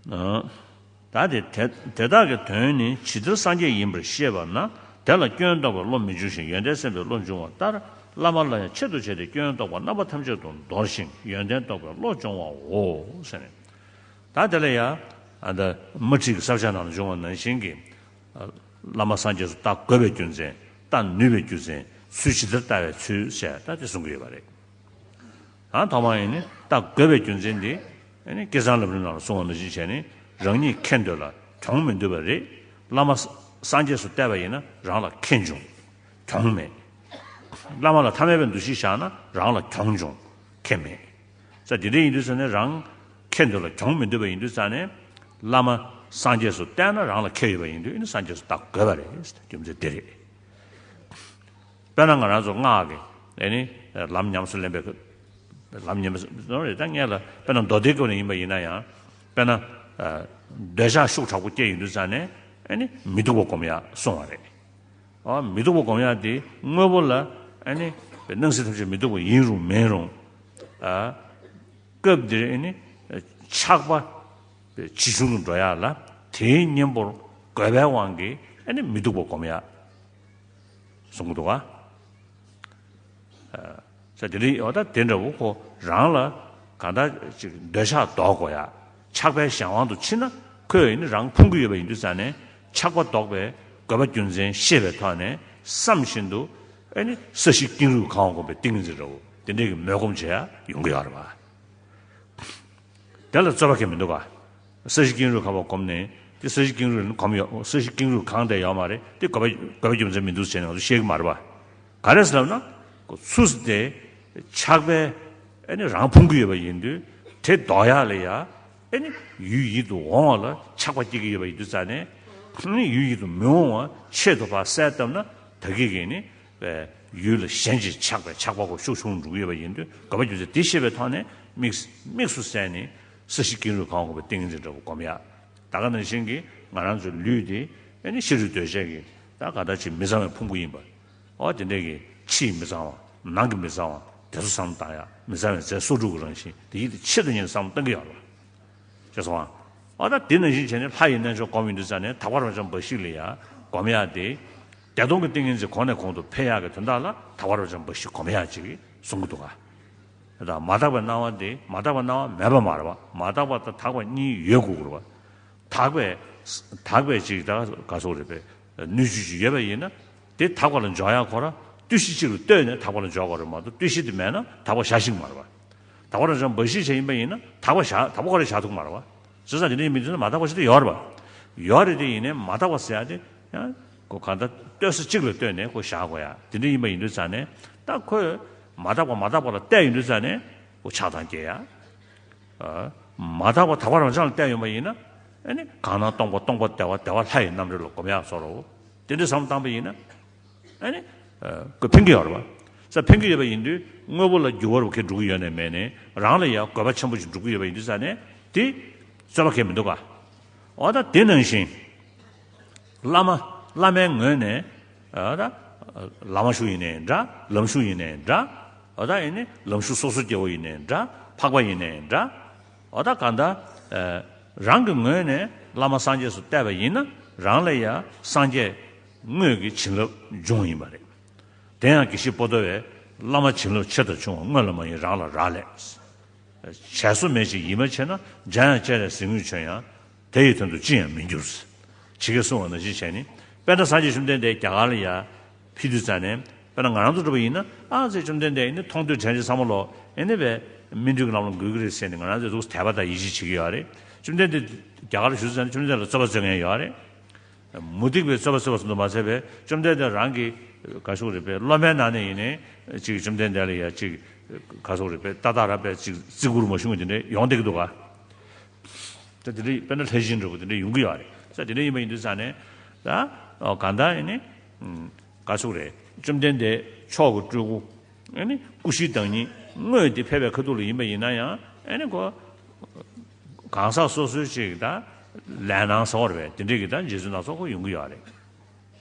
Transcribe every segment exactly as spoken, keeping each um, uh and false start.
ད་དེ་དེ་དེ་དག་གི་དོན་ནི་ཇི་ལྟར་སངས་རྒྱས་ཡིན་པར་ཤེས་པ་ན། དེ་ལ་སྐྱོན་རྟོག་པའི་བློ་མི་འབྱུང་ཞིང་། ཡོན་ཏན་སེམས་དཔའི་བློ་འབྱུང་བ་ལྟར། བླ་མ་ལ་ཡང་ཆེད་དུ་བྱས་ཏེ་སྐྱོན་རྟོག་པ་རྣམ་པ་ཐམས་ཅད་དུ་འདོར་ཞིང་ཡོན་ཏན་རྟོགས་པའི་བློ་སྦྱོང་བའོ་ཟེར་ནས། ད་དེ་ལ་ཡང་ཨ་ད་དམར་ཁྲིད་ཀྱི་ས་བཅད་ནང་ལ་འབྱུང་བ་ནང་བཞིན་གྱི། བླ་མ་སངས་རྒྱས་སུ་བལྟ་དགོས་པའི་རྒྱུ་མཚན། བལྟ་ནུས་པའི་རྒྱུ་མཚན། ཚུལ་ཇི་ལྟར་བལྟ་བའི་ཚུལ་ཟེར་ད་དེ་གསུང་གི་ཡོད་པ་རེད། ད་ཐོག་མར་ཡིན་ནི་བལྟ་དགོས་པའི་རྒྱུ་མཚན་དེ། ཨ་ནི་བསྐལ་བཟང་ལམ་རིམ་ནང་ལ་གསུངས་པ་ནང་བཞིན་བྱས་ནས་རང་ཉིད་ཁེ་འདོད་ལ་གྱོང་མི་འདོད་པ་རེད། བླ་མ་སངས་རྒྱས་སུ་བལྟས་པ་ཡིན་ན་རང་ལ་ཁེ་འབྱུང་། གྱོང་མེད། བླ་མ་ལ་ཐ་མལ་པའི་འདུ་ཤེས་བཞག་ན་རང་ལ་གྱོང་འབྱུང་། ཁེ་མེད། ས་དེ་འདྲ་ཡིན་དུས་ཙ་ནས་རང་ཁེ་འདོད་ལ་གྱོང་མི་འདོད་པ་ཡིན་དུས་ཙ་ནས། བླ་མ་སངས་རྒྱས་སུ་བལྟས་ན་རང་ལ་ཁེ་ཡོད་པ་ཡིན་དུས་ཨ་ནི་སངས་རྒྱས་སུ་བལྟ་དགོས་པ་རེད། རྒྱུ་མཚན་དེ་རེད། དཔེར་ན་ང་རང་ཚོ་སྔགས་ཀྱི་ཨ་ནི་ལམ་ཉམས་སུ་ལེན་པའི་ལམ་ཉམས་སུ་ལེན་རེད། ད་ངས་ལ་དཔེར་ན་མདོ་སྡེའི་སྐབས་ནས་ཡིན་པ་ཡིན་ན་ཡང་། དཔེར་ན་འདོད་ཆགས་ཤུགས་དྲག་པོ་སྐྱེ་ཡོང་དུས་ཙ་ནས་ཨ་ནི་མི་སྡུག་པ་སྒོམ་ཡག་གསུངས་པ་རེད། ཨ་མི་སྡུག་པ་སྒོམ་ཡག་དེ་དངོས་པོ་ལ་ཨ་ནི་སྣང་སྲིད་ཐམས་ཅད་མི་སྡུག་པ་ཡིན་རུང་མིན་རུང་། ཨ་སྐབས་འདིར་ཨ་ནི་ཆགས་པ་ཇེ་ཆུང་དུ་འགྲོ་ཡག་ལ་དེའི་གཉེན་པོར་དགོས་པའི་དབང་གིས་ཨ་ནི་མི་སྡུག་པ་སྒོམ་ཡག་གསུང་གི་འདུག་ག་ས་དེ་རིང་འོ་ད་དེ་འདྲ་བོ་ཁོ་རང་ལ་གང་ལྟར་ཅིག་འདོད་ཆགས་ལྡོག་དགོས་ཡ། ཆགས་པའི་གཞན་དབང་དུ་ཕྱིན་ན་ཁོས་ཡིན་ན་རང་ཕུང་གི་ཡོད་པ་ཡིན་དུས་ཙ་ནས་ཆགས་པ་ལྡོག་པའི་དགོས་པ་རྒྱུ་མཚན་ཤེས་པའི་ཐོག་ནས་བསམ་བཞིན་དུ་ཨ་ནི་ས་གཞི་ཀེང་རུས་གང་བ་བསྒོམ་པའི་ཏིང་ངེ་འཛིན་འདྲ་བོ་དེ་འདྲའི་གི་མོས་སྒོམ་བྱེད་ཡ་ཡོང་གི་ཡོད་རེད་བ། དེ་ལ་རྩོད་པ་གང་མི་འདུག་ག་ས་གཞི་ཀེང་རུས་གང་བ་བསྒོམས་ནས་དེ་ས་གཞི་ཀེང་རུས་གང་ཡོད། ས་གཞི་ཀེང་རུས་གང་དེ་ཡོད་མ་རེད། དེ་དགོས་པ་དགོས་པ་རྒྱུ་མཚན་མི་འདུག་ཟེར་ནས་ང་ཚོ་བཤད་ཀྱི་མ་རེད་པ། ག་རེ་ཟེར་ལབ་ན། ཚུར་དེ་ཆགས་པས་ཨ་ནི་རང་ཕུང་གི་ཡོད་པ་ཡིན་དུས་དེ་ལྡོག་ཡག་ལ་ཡ་ཨ་ནི་ཡུལ་ཡིད་དུ་འོང་བ་ལ་ཆགས་པ་སྐྱེ་གི་ཡོད་པ་ཡིན་དུས་ཙ་ནས་ཨ་ནི་ཡུལ་ཡིད་དུ་མི་འོང་བ་ཆེད་དུ་ཕར་གསལ་བཏབ་ན་ད་གི་གི་ནི། པའི་ཡུལ་ལ་ཞེན་ཅིང་ཆགས་པའི་ཆགས་པ་ཁོ་ཤུགས་ཆུང་འགྲོ་གི་ཡོད་པ་ཡིན་དུས་དགོས་པ་རྒྱུ་མཚན་དེ་ཤེས་པའི་ཐོག་ནས་དམིགས་དམིགས་སུ་བསལ་ནས་ས་གཞི་ཀེང་རུས་གང་བ་བསྒོམ་པའི་ཏིང་ངེ་འཛིན་འདྲ་བོ་སྒོམ་ཡག་ད་ག་ནང་བཞིན་གྱི་ང་རང་ཚོའི་ལུས་དེ་ཨ་ནི་ཤ་རུས་གདོས་བཅས་ཀྱི་ད་ག་ད་ཅིག་མི་གཙང་བའི་ཕུང་པོ་ཡིན་པ། འོ་དེ་འདྲས་ཀྱི་ཕྱིའི་མི་གཙང་བ་ནང་གི་མི་གཙང་བ་དེ་ཚོ་བསམ་བློ་བཏང་ཡག་མི་གཙང་བའི་རྫས་སོ་དྲུག་གི་རང་བཞིན་དེ་ཡིད་དེ་ཆེད་དུ་གཉེར་ནས་བསམ་བློ་བཏང་གི་ཡོད་རེད། ཤེས་སོང་ཨ། འོ་ད་དེ་ནང་བཞིན་བྱས་ནས་ལྷ་ཡི་རྣལ་འབྱོར་སྒོམ་ཡོང་དུས་ཙ་ནས་དག་པ་རབ་འབྱམས་འབའ་ཞིག་ལ་ཡང་སྒོམ་ཡག་དེ། བདེ་སྟོང་གི་ཏིང་ངེ་འཛིན་གོང་ནས་གོང་དུ་འཕེལ་ཡག་གི་དོན་དག་ལ་དག་པ་རབ་འབྱམས་འབའ་ཞིག་སྒོམ་ཡག་ཅིག་གསུང་གི་འདུག་ག་ད་མ་དག་པའི་སྣང་བ་དེ་མ་དག་པའི་སྣང་བ་མེད་པ་མ་རེད་པ། མ་དག་པ་དང་དག་པ་གཉིས་ཡོད་དགོས་ཀྱི་རེད་པ། དག་པའི་དག་པའི་ཅིག་ད་ག་སོགས་རེད་པས་སྣོད་བཅུད་ཅིག་ཡོད་པ་ཡིན་ན། དེ་དག་པ་ལ་འཇོག་ཡག་ཁོ་རང་ལྟོས་གཞི་གཅིག་ལ་ལྟོས་ནས་དག་པ་ལ་འཇོག་དགོས་རེད་མ་གཏོགས་ལྟོས་གཞི་དེ་མེད་ན་དག་པ་བཞག་ཤེས་ཀྱི་མ་རེད་པ། དག་པ་རབ་འབྱམས་འབའ་ཞིག་བྱས་ཡིན་པ་ཡིན་ན་དག་པ་བཞག་དག་པ་ཁོ་རང་བཞག་ཐུབ་ཀྱི་མ་རེད་པ། བྱས་ཙང་དེ་འདྲ་ཡིན་པ་ཡིན་དུས་ན་མ་དག་པ་ཞིག་ད་ཡོད་རེད་པ། ཡོད་རེད་དེ་ཡིན་ནའི་མ་དག་པ་ཟེར་ཡག་དེ་ཡང་ཁོ་གང་ལྟར་ལྟོས་ས་གཅིག་ལ་ལྟོས་ནས་ཁོ་བཞག་དགོས་ཡག་དེ་འདྲ་ཡིན་པ་ཡིན་དུས་ཙ་ནས་ད་ཁོས་མ་དག་པ་མ་དག་པ་ལ་བལྟས་ཡོང་དུས་ཙ་ནས་ཁོ་ཆགས་སྡང་སྐྱེ་ཡག་མ་དག་པ་དག་པ་རང་བྱང་ལ་བལྟས་ཡོང་པ་ཡིན་ན། ཨ་ནི་གང་སྣང་སྟོང་པ་སྟོང་པ་བདེ་བ་བདེ་བ་ལྷ་ཡི་རྣམ་རོལ་ལ་སྒོམ་ཡག་བཟོ་འདྲ་བོ། དེ་འདྲ་བསམ་བློ་བཏང་པ་ཡིན་ན། ཨ་ནི། ཁོ་ཕན་གྱི་ཡོད་རེད་པ། ས་ཕན་གྱི་ཡོད་པ་ཡིན་དུས་དངོས་པོ་ལ་འགྱུར་བ་རུ་ཁེ་འགྲོ་གི་ཡོད་ནས་མེད་ནས་རང་ལ་ཡང་དགོས་པ་ཆེན་པོ་ཞིག་འགྲོ་གི་ཡོད་པ་ཡིན་དུས་ཙ་ནས་དེ། རྩོད་པ་གང་མི་འདུག་ག་འོ་ད་དེ་ནང་བཞིན། བླ་མ་བླ་མའི་ངོས་ནས་ཨ་ད་བླ་མ་ཞུ་ཡིན་ནའི་འདྲ། ལམ་ཞུ་ཡིན་ནའི་འདྲ། ཨ་ད་ཡིན་ནའི་ལམ་ཞུ་སོ་སོ་སྐྱེ་བོ་ཡིན་ནའི་འདྲ། འཕགས་པ་ཡིན་ནའི་འདྲ། ཨ་ད་གང་ལྟར་རང་གི་ངོས་ནས་བླ་མ་སངས་རྒྱས་སུ་བལྟས་པ་ཡིན་ན་རང་ལ་ཡང་སངས་རྒྱས་དངོས་ཀྱི་བྱིན་རླབས་འབྱུང་ཡིན་པ་རེད། དེ་ཡང་དགེ་བཤེས་པོ་ཏོ་བས་བླ་མ་བྱིན་རླབས་ཆེ་དང་ཆུང་བ་སྔོན་ལ་མ་ཡིན་རང་ལ་རག་ལས། བྱས་སོ་མེད་ཅིང་ཡིད་མ་ཆེས་ན། འཇམ་ཡང་བཅས་རས་གཟིགས་དངོས་བྱོན་ཡང་། དེ་ཡི་དོན་དུ་ཅི་ཡང་མི་འགྱུར། ཇི་སྐད་གསུངས་པ་ནང་བཞིན་བྱས་ནས་དཔེར་ན་སངས་རྒྱས་བཅོམ་ལྡན་འདས་རྒྱ་གར་ལ་ཡར་ཕེབས་དུས་ཙ་ནས་དཔེར་ན་ང་རང་ཚོ་འདྲ་པོ་ཡིན་ན་ཨ་ཙི་བཅོམ་ལྡན་འདས་ཡིན་ན་མཐོང་ཐོས་དྲན་རེག་ཚང་མ་ལོ་ཨེ་ནི་བས་སྨིན་གྲོལ་གྱི་ལམ་ལ་འགོད་ཀྱི་རེད་ཟེར་ནས་ང་རང་ཚོས་འདུག་དད་པ་དང་ཡིད་ཆེས་བྱེད་ཀྱི་ཡོད་རེད། བཅོམ་ལྡན་འདས་རྒྱ་གར་ལ་བཞུགས་ཙ་ནས་བཅོམ་ལྡན་འདས་ལ་རྩོད་པ་རྩོད་མཁན་ཡོད་རེད། མུ་སྟེགས་པའི་རྩོད་པ་རྩོད་པ་ཙམ་དུ་མ་ཟད་པའི་བཅོམ་ལྡན་འདས་རང་གི་ག་ཤོག་རེད་པས་སློབ་མའི་ནང་ནས་ཡིན་ནའི་ཅིག་བཅོམ་ལྡན་འདས་ལ་ཡ་ཅིག་ག་ཤོག་རེད་པས་ཏག་ཏག་ར་པས་ཅིག་བརྩི་བཀུར་མ་ཞུ་མཁན་དེ་འདྲ་ཡོང་བསྡད་ཀྱི་འདུག་ག་ད་དེ་འདྲ་དཔེར་ན་ལྷས་བྱིན་འདྲ་པོ་དེ་འདྲ་ཡོང་གི་ཡོད་རེད། ས་དེ་འདྲ་ཡིན་པ་ཡིན་དུས་ཙང་ནས་ད་གང་ལྟར་ཡིན་ནའི་ག་ཤོག་རེད། བཅོམ་ལྡན་འདས་མཆོག་གི་སྤྲུལ་སྐུ། ཨ་ནི་སྐུ་བཞིའི་བདག་ཉིད་དངོས་དེ་ཕལ་པའི་ཁ་ཐུག་ལ་ཡིན་པ་ཡིན་ན་ཡང་ཨ་ནི་ཁོ་གང་ཟག་སོ་སོའི་ཅིག་ད་ལས་སྣང་ཟེར་བ་རེད་པས་དེ་འདྲས་ཀྱི་ད་རྗེ་བཙུན་སྣ་ཚོགས་ཁོ་ཡོང་གི་ཡོད་རེད།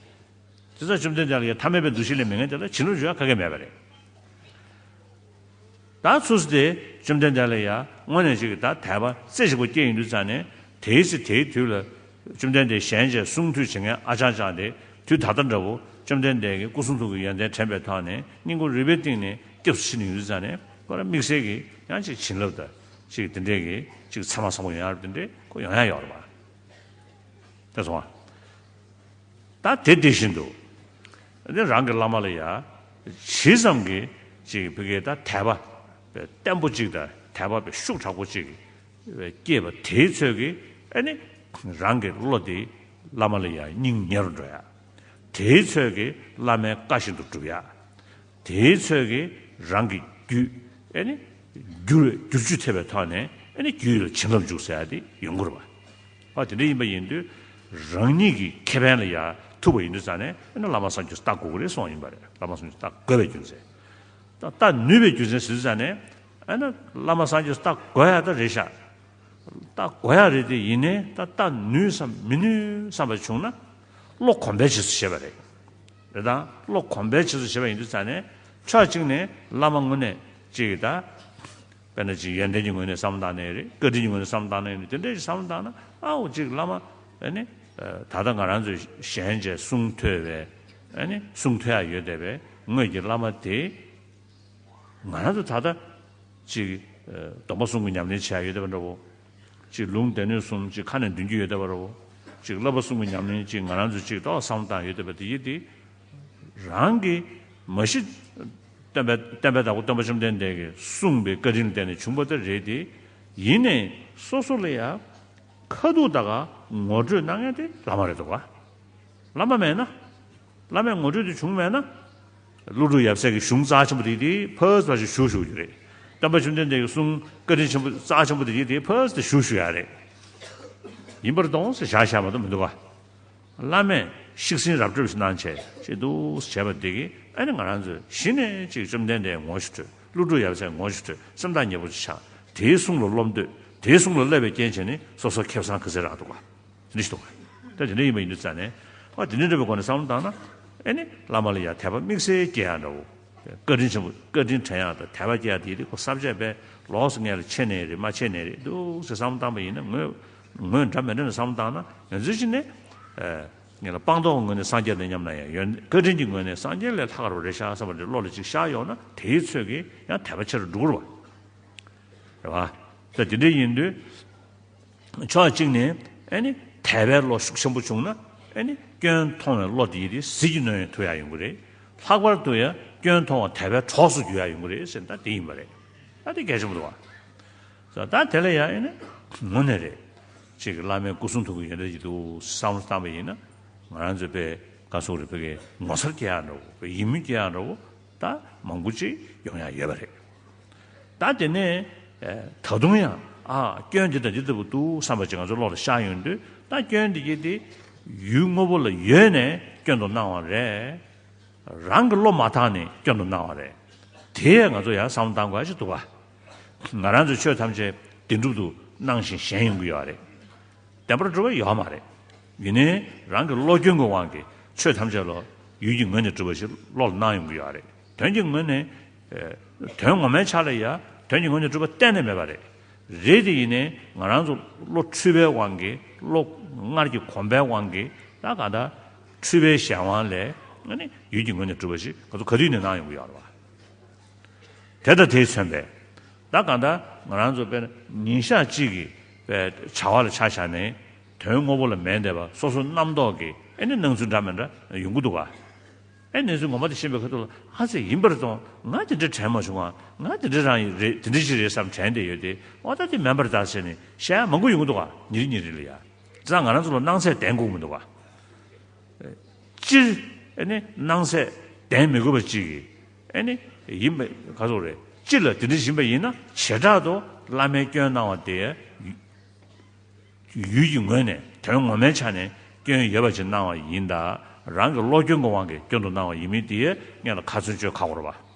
དེ་ཚོ་བཅོམ་ལྡན་འདས་ལ་ཡང་ཐ་མལ་པའི་འདུ་ཤེས་ལས་མེད་མཁན་དེ་ལ་བྱིན་རླབས་འཇུག་ཡ་ག་གེ་མེད་པ་རེད། ད་ཚུར་དེ་བཅོམ་ལྡན་འདས་ལ་ཡང་དངོས་གནས་ཅིག་གི་ད་དད་པ་རྩེ་གཅིག་པ་སྐྱེས་ཡོང་དུས་ཙང་ནས་ དེའི་ཚེ་དེའི་དུས་ལ་བཅོམ་ལྡན་འདས་གཞན་བཅས་གསུང་ཐོས་བྱེད་མཁན་ཨ་ཅང་ཅང་དེ་དུས་ད་ལྟ་འདྲ་བོ་བཅོམ་ལྡན་འདས་ཀྱི་སྐུ་གསུང་ཐུགས་ཀྱི་ཡོན་ཏན་དྲན་པའི་ཐོག་ནས་སྙིང་ཁུང་རུས་པའི་གཏིང་ནས་སྐྱབས་སུ་མཆི་ནས་ཡོང་དུས་ཙང་ནས་ཁོ་རང་དམིགས་བསལ་གྱི་ཡང་ཅིག་བྱིན་རླབས་དང་ཅིག་དེ་འདྲས་ཀྱི་ཅིག་ཚད་མ་བཟང་པོ་ཡོང་ཡ་རབས་དེ་འདྲས་ཁོ་ཡོང་ཡ་ཡོད་རེད་པ། དེ་སོང་བ། ད་དེ་དེ་བཞིན་དུ། དེ་རང་གི་བླ་མ་ལ་ཡ། ཇི་ཙམ་གྱི་ཅིག་བི་གའི་ད་དད་པ་བརྟན་པོ་ཅིག་དང་དད་པ་བའི་ཤུགས་དྲག་པོ་ཅིག་སྐྱེས་པ་དེའི་ཚོད་ཀྱིས་ཨ་ནི་རང་གི་བློ་དེ་བླ་མ་ལ་ཡ་སྙིང་ཉེ་རུ་འགྲོ་ཡ། དེའི་ཚོད་ཀྱིས་བླ་མའི་བཀའ་བཞིན་དུ་སྒྲུབ་ཡ། དེའི་ཚོད་ཀྱིས་རང་གི་རྒྱུད་ཨ་ནི་བསྒྱུར་བསྒྱུར་བཅོས་ཐེབས་པའི་ཐོག་ནས་ཨ་ནི་རྒྱུད་ལ་བྱིན་རླབས་འཇུག་ཟེར་ཡ་དེ་ཡོང་གི་རེད་པ། ཨ་དེ་འདྲ་ཡིན་པ་ཡིན་དུས་རང་ཉིད་ཀྱི་ཁེ་ཕན་ལ་ཡ་ཐུག་པ་ཡིན་དུས་ཙང་ནས་ཨ་ནི་བླ་མ་སངས་རྒྱས་སུ་བལྟ་དགོས་ཀྱི་རེད་གསུངས་ཡིན་པ་རེད། བླ་མ་སངས་རྒྱས་སུ་བལྟ་དགོས་པའི་རྒྱུ་མཚན། ད་བལྟ་ནུས་པའི་རྒྱུ་མཚན་ཟེར་དུས་ཙང་ནས་ཨ་ནི་བླ་མ་སངས་རྒྱས་སུ་བལྟ་དགོས་ཡ་ད་རེད་ཤག་བལྟ་དགོས་ཡ་རེད་དེ་ཡིན་ནའི་ད་བལྟ་ནུས་སམ་མི་ནུས་བསམ་པ་བྱུང་ན་བློ་གོམས་པའི་རྗེས་སུ་བྱེད་པ་རེད། རེད་དང་བློ་གོམས་པའི་རྗེས་སུ་བྱེད་པ་ཡིན་དུས་ཙང་ནས་ཕྱོགས་གཅིག་ནས་བླ་མ་དངོས་གནས་གཅིག་གི་ད། དཔེར་ན་ཅིག་ཡོན་ཏན་གྱི་ངོས་ནས་བསམ་བློ་བཏང་ནའི་རེད། བཀའ་དྲིན་གྱི་ངོས་ནས་བསམ་བློ་བཏང་ནའི་རེད། དེ་འདྲའི་བསམ་བློ་བཏང་ན་ཨའོ་ཅིག་བླ་མ་ཨ་ནི་ད་ལྟ་ང་རང་ཚོས་གཞན་གྱིས་གསུང་ཐོས་པའི་ཨ་ནི་གསུང་ཐོས་ཡ་ཡོད་བསྡད་པའི་དངོས་ཀྱི་བླ་མ་དེ་ང་རང་ཚོ་ད་ལྟ་ཅིག་སྡོམ་པ་གསུམ་གྱི་ཉམས་ལེན་བྱེད་ཡ་ཡོད་བསྡད་པ་འདྲ་བོ། ཅིག་ལུང་སྡེ་སྣོད་གསུམ་ཅིག་ཁ་ནས་འདོན་རྒྱུ་ཡོད་བསྡད་པ་འདྲ་བོ། ཅིག་བསླབ་པ་གསུམ་གྱི་ཉམས་ལེན་ཅིག་ང་རང་ཚོ་ཅིག་ཏོག་བསམ་བློ་བཏང་ཡོད་བསྡད་པ་དེ་ཡིན་ཏེ། རང་གི་མ་གཞི་སྟོན་པའི་སྟོན་པའི་བདག་པོ་སྟོན་པ་བཅོམ་ལྡན་འདས་ཀྱིས་གསུངས་པའི་བཀའ་དྲིན་ལ་བརྟེན་ནས་བྱུང་བ་དེ་རེད་དེ། ཡིན་ནའི་སོ་སོ་ལ་ཡང་ཁ་ཐུག་ད་ག་ངོ་སྤྲོད་གནང་མཁན་དེ་བླ་མ་རེད་འདུག་ག་བླ་མ་མེད་ན། བླ་མས་ངོ་སྤྲོད་དེ་བྱུང་མེད་ན། ཀླུ་སྒྲུབ་ཡབ་སྲས་ཀྱི་གཞུང་རྩ་ཆེན་པོ་དེ་དེ་ཕར་ཕར་ཞིག་ཞུ་ཞུ་རྒྱུ་རེད། སྟོན་པ་བཅོམ་ལྡན་འདས་ཀྱི་གསུང་བཀའ་དྲིན་ཆེན་པོ་རྩ་ཆེན་པོ་དེ་དེ་དེ་ཕར་དེ་ཞུ་ཞུ་ཡ་རེད། ཡིན་པར་གཏོང་ཟེར་བཞག་བཞག་མ་གཏོགས་མི་འདུག་ག་བླ་མས་ཤིག་སིན་རབ་སྤྲོད་ཞིག་གནང་བྱས་ཅིག་འདུག་བྱས་པ་འདི་གིས་ཨ་ནི་ང་རང་ཚོས་གཞི་ནས་ཅིག་བཅོམ་ལྡན་འདས་ངོ་ཤེས་འཕྲོད། ཀླུ་སྒྲུབ་ཡབ་སྲས་ངོ་ཤེས་འཕྲོད། སེམས་ཐག་ཉེ་པོ་ཅིག་ཆགས། དེའི་གསུང་ལ་བློ་འདོད། དེའི་གསུང་ལ་བསླབ་པའི་རྐྱེན་བྱས་ནས་སོ་སོ་ཁེ་བཟང་ག་ཚད་རག་འདུག་ག་དེ་འདྲ་ཞིག་འདུག་ག་ད་དེ་འདྲ་ཡིན་པ་ཡིན་དུས་ཙང་ནས་ཨ་དེ་འདྲ་འདྲ་བའི་སྒོ་ནས་བསམ་བློ་བཏང་ན་ཨ་ནི་བླ་མ་ལ་ཡང་དད་པ་དམིགས་བསལ་སྐྱེ་ཡག་འདྲ་བོ། བཀའ་དྲིན་ཆེན་པོ་བཀའ་དྲིན་དྲན་ཡག་དང་དད་པ་སྐྱེ་ཡག་དེ་དེ་ཁོ་བསམ་བྱས་པས་ལོགས་སུ་ངས་ལ་ཆེ་ནས་རེད་མ་ཆེ་ནས་རེད་འདུག་ཟེར་བསམ་བློ་བཏང་པ་ཡིན་ན་ངོས་ངོས་འདྲ་མི་འདྲ་ནས་བསམ་བློ་བཏང་ན་ཡོད་ཚད་ཅིག་ནས་ངས་ལ་སྤངས་རྟོགས་ངོས་ནས་སངས་རྒྱས་དང་མཉམ་ན་ཡང་ཡོད་བཀའ་དྲིན་གྱི་ངོས་ནས་སངས་རྒྱས་ལས་ལྷག་པར་རེད་ཤག་བསམ་པ་འདྲ་བློ་ལ་ཅིག་ཤར་ཡོང་ན་དེའི་ཚོད་ཀྱིས་ཡང་དད་པ་ཆེ་རུ་འགྲོ་གི་རེད་བ། རེད་བ། ད་དེ་འདྲ་ཡིན་དུས། ཕྱོགས་གཅིག་ནས་ཨ་ནི་དད་པའི་བློ་ཤུགས་ཆེན་པོ་བྱུང་ན་ཨ་ནི་སྐྱོན་མཐོང་བའི་བློ་དེ་ཡིན་ཏེ་ཟིལ་གྱིས་གནོན་ཡང་ཐུབ་ཡག་ཡོང་གི་རེད། ལྷག་པར་དུ་ཡང་སྐྱོན་མཐོང་བ་དད་པའི་གྲོགས་སུ་འགྱུར་ཡག་ཡོང་གི་རེད་ཟེར་ན་ད་དེ་ཡིན་པ་རེད། ད་དེ་གལ་ཆེན་པོ་འདུག་བ། ད་དེ་ལ་ཡང་ཨ་ནི་དངོས་གནས་རེད། ཅིག་བླ་མའི་སྐུ་གསུང་ཐུགས་ཀྱི་ཡོན་ཏན་ཅིག་འདུག་བསམ་བློ་བཏང་པ་ཡིན་ན་ང་རང་ཚོའི་དཔེ་ག་སོགས་རེད་དཔེ་གའི་ངོ་མཚར་སྐྱེ་ཡག་འདྲ་བོ་དཔེ་ཡིད་སྨོན་སྐྱེ་ཡག་འདྲ་བོ། ད་མང་པོ་ཅིག་ཡོང་ཡག་ཡོད་པ་རེད། ད་དེ་ནས་ཨེ་ད་དུང་ཡང་ཨ་སྐྱོན་འདི་དང་འདི་ལྟ་བུ་འདུག་བསམ་པ་ཅིག་ང་ཚོ་བློ་ལ་ཤར་ཡོང་དུས་ད་སྐྱོན་འདི་གྱིས་དེ་ཡུལ་དངོས་པོ་ལ་ཡོད་ནས་སྐྱོན་དུ་སྣང་བ་རེད། རང་གི་བློ་མ་དག་ནས་སྐྱོན་དུ་སྣང་བ་རེད། དེ་ང་ཚོ་ཡང་བསམ་བློ་གཏང་དགོས་ཡ་ཅིག་འདུག་ག་ང་རང་ཚོས་ཆོས་ཐམས་ཅད་བདེན་གྲུབ་ཏུ་སྣང་ཞིང་ཞེན་ཡོང་གི་ཡོད་རེད། བདེན་པར་གྲུབ་པ་ཡོད་མ་རེད། ཡིན་ནའི་རང་གི་བློ་སྐྱོན་གྱི་དབང་གིས་ཆོས་ཐམས་ཅད་ལ་ཡུལ་གྱི་ངོས་ནས་གྲུབ་པ་ཞིག་བློ་ལ་སྣང་ཡོང་གི་ཡོད་རེད། དོན་གྱི་ངོས་ནས་ཨེ་དོན་ངོ་མའི་ཆ་ལ་ཡང་དོན་གྱི་ངོས་ནས་གྲུབ་པ་གཏན་ནས་མེད་པ་རེད། རེད་དེ་ཡིན་ནའི་ང་རང་ཚོ་བློ་འཁྲུལ་པའི་དབང་གིས་བློ་སྔར་གྱི་གོམས་པའི་དབང་གིས་ད་གང་ལྟར་འཁྲུལ་པའི་གཞན་དབང་ལས་ཨ་ནི་ཡུལ་གྱི་ངོས་ནས་གྲུབ་པ་ཞིག་ང་ཚོ་ག་དུས་ནས་སྣང་ཡོང་གི་ཡོད་རེད་བ། དེ་དང་དེས་མཚོན་པའི། ད་གང་ལྟར་ང་རང་ཚོ་དཔེར་ན་ཉིན་ཞག་གཅིག་གི་དཔེ་བྱ་བ་ལ་ཆ་བཞག་ནས་དོན་དངོས་པོ་ལ་མེད་བསྡད་པ་སོ་སོ་རྣམ་རྟོག་གི་ཨེ་ནི་སྣང་ཚུལ་འདྲ་མི་འདྲ་ཡོང་གི་འདུག་ག་ཨེ་གནས་ཚུལ་ངོ་མ་དེ་ཤེས་པའི་ཁ་ཐུག་ལ་ཨ་ཙི་ཡིན་པར་གཏོང་ང་དེ་འདྲ་དྲན་མ་བྱུང་ང་ང་དེ་འདྲ་རང་ཡིན་རེད་དེ་འདྲ་ཞིག་རེད་བསམ་དྲན་བསྡད་ཡོད་དེ་འོ་ད་དེ་མེད་པར་གདའ་ཟེར་ནས་བཤད་ཡ་མང་པོ་ཡོང་གི་འདུག་ག་ཉིན་རེ་ཉིན་རེ་ལ་ཡ། ཙང་ང་རང་ཚོ་ལ་སྣང་ཚད་ལྡན་དགོས་མི་འདུག་ག་སྤྱིར་ཨེ་ནི་སྣང་ཚད་ལྡན་མི་དགོས་པ་ཅིག་གིས་ཨེ་ནི་ཡིན་པ་ག་ཚོད་རེད་སྤྱི་ལ་དེ་འདྲ་ཡིན་པ་ཡིན་ན་བྱེ་བྲག་ཏུ་བླ་མའི་སྐྱོན་སྣང་བ་དེ་ཡུལ་གྱི་ངོས་ནས་དོན་ངོ་མའི་ཆ་ནས་སྐྱོན་ཡོད་པ་ཅིག་སྣང་བ་ཡིན་ད་རང་གི་བློ་སྐྱོན་གྱི་དབང་གིས་སྐྱོན་དུ་སྣང་བ་ཡིན་མིན་དེ་སྔོན་ལ་ཁ་ཚོན་གཅོད་ཁག་པོ་རེད་པ།